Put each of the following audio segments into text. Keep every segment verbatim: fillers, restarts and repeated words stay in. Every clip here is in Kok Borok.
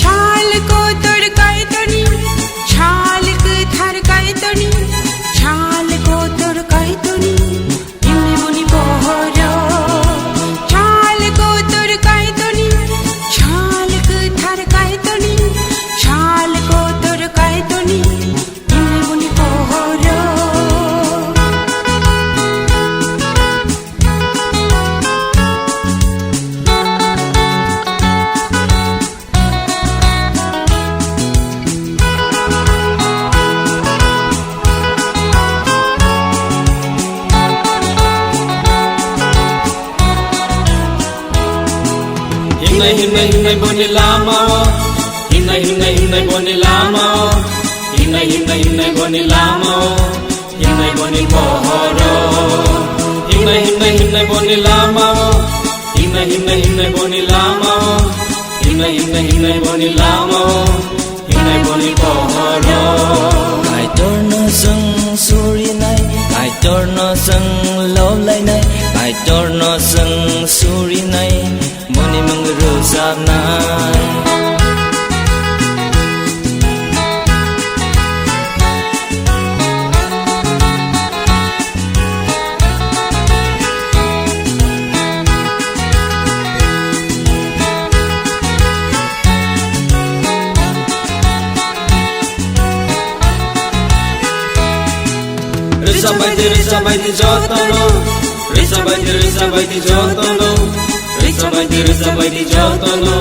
Chal kotor Kaitorni, chal kwthar Kaitorni, chal kotor Kaitorni, himni boni pohoro. Chal kotor Kaitorni, chal kwthar Kaitorni, chal kotor Kaitorni, himni boni pohoro. Himnai, himnai, himnai boni lama o. Himnai, himnai, himnai boni lama o. Himnai, himnai, himnai boni lama o. Himnai boni pohoro. Himnai, himnai, himnai boni lama o. Himnai, himnai, himnai boni lama o. Himnai, himnai, himnai boni lama o. Himnai boni pohoro. Kaitorno chwng surinai, Kaitorno chwng loblainai, Kaitorno chwng surinai, boni mung rwchapnai. Rwchapbaidi, rwchapbaidi jotono. Rwchapbaidi, rwchapbaidi jotono. Rwchapbaidi, rwchapbaidi jotono.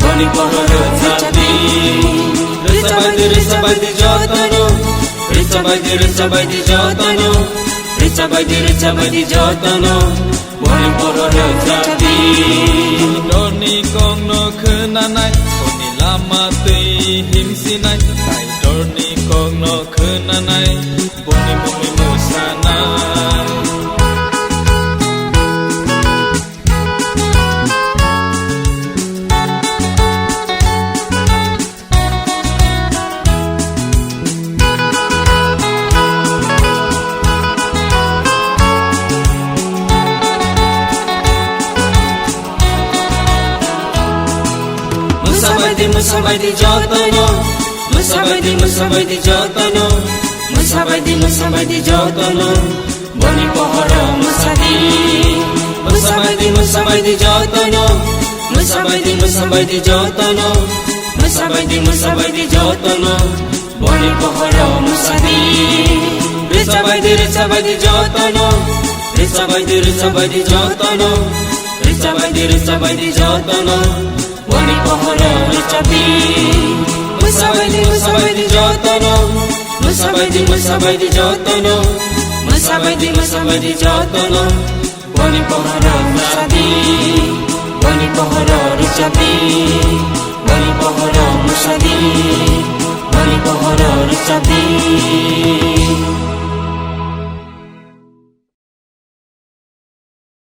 Boni pohoro rwchapdi. Rwchapbaidi, rwchapbaidi jotono. Rwchapbaidi, rwchapbaidi jotono. Rwchapbaidi, rwchapbaidi jotono. Boni pohoro rwchapdi. Kaitorni kokno khwnanai, boni lama twi himsinai. Kaitorni kokno khwnanai, boni mungwi mwsanai. Mwsabaidi, mwsabaidi jotono. Mwsabaidi, mwsabaidi jotono. Mwsabaidi, mwsabaidi jotono. Boni pohoro mwsadi. Mwsabaidi, mwsabaidi jotono. Mwsabaidi, mwsabaidi jotono. Mwsabaidi, mwsabaidi jotono. Boni pohoro mwsadi. Rwchapbaidi, rwchapbaidi jotono. Rwchapbaidi, rwchapbaidi jotono. Rwchapbaidi, rwchapbaidi jotono. Boni pohoro rwchapdi. Mwsabaidi, mwsabaidi jotono. Mwsabaidi, mwsabaidi jotono. Mwsabaidi, mwsabaidi jotono. Boni pohoro mwsadi. Boni pohoro rwchapdi. Boni pohoro mwsadi. Boni pohoro rwchapdi.